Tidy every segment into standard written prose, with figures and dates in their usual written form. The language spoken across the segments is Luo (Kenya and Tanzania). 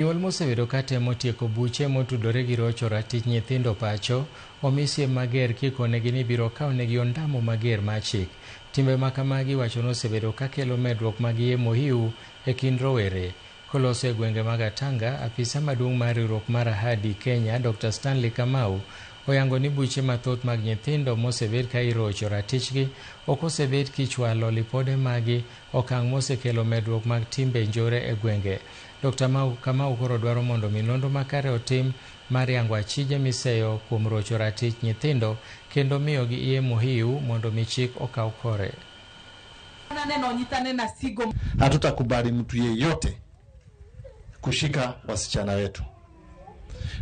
Jonyuol mosebedo ka temo tieko buche motudore gi rocho ratich nyithindo pacho omi siem mager kikonegi ni ibiro kawnegi ondamo mager mar chik. Timbe ma kamagi iwacho ni osebedo ka kelo medruok mag iye mohiu e kind rowere. Koloso e gwenge mag Atanga, apisa maduong' mar riwruok mar Ahadi Kenya Dr. Stanley Kamau oyango ni buche mathoth mag nyithindo mosebed ka irocho ratichgi ok osebed kichwalo lipode magi okang' mosekelo medruok mag timbe njore e gwenge. Dr. Kamau koro dwaro mondo mi nonro makare otim mar yango achije miseyo kuom rocho ratich nyithindo kendo miyogi iye mohiu mondo mi chik okaw kore. Hatutakubali mtu yeyote kushika wasichana wetu,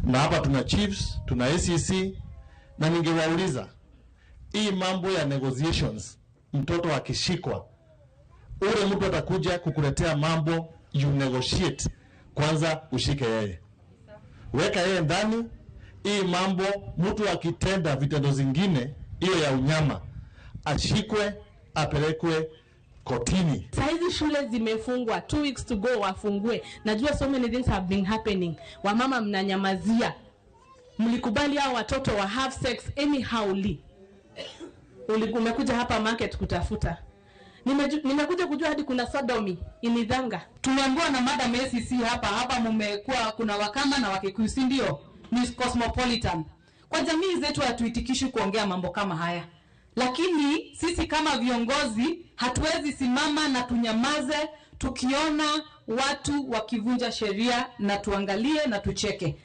na hapa tuna chiefs, tuna ACC, na ningewauliza hii mambo ya negotiations, mtoto akishikwa, ule mtu atakuja kukuletea mambo, you negotiate kwanza, ushike yeye, weka yeye ndani. Hii mambo mtu akitenda vitendo zingine hiyo ya unyama, ashikwe, apelekwe kotini. Saizi shule zimefungwa, 2 weeks to go wafungue. Najua so many things have been happening. Wamama mnanyamazia, mlikubali hao watoto wa have sex anyhowly. Umekuja hapa market kutafuta. Nimekuja kujua hadi kuna sodomy in Ithanga. Tumeambiwa na Madam ACC hapa hapa, mumekuwa kuna Wakamba na Wakikuyu, si ndio? Ni cosmopolitan. Kwa jamii zetu hatuitikishi kuongea mambo kama haya, lakini sisi kama viongozi hatuwezi simama na tunyamaze tukiona watu wakivunja sheria na tuangalie na tucheke.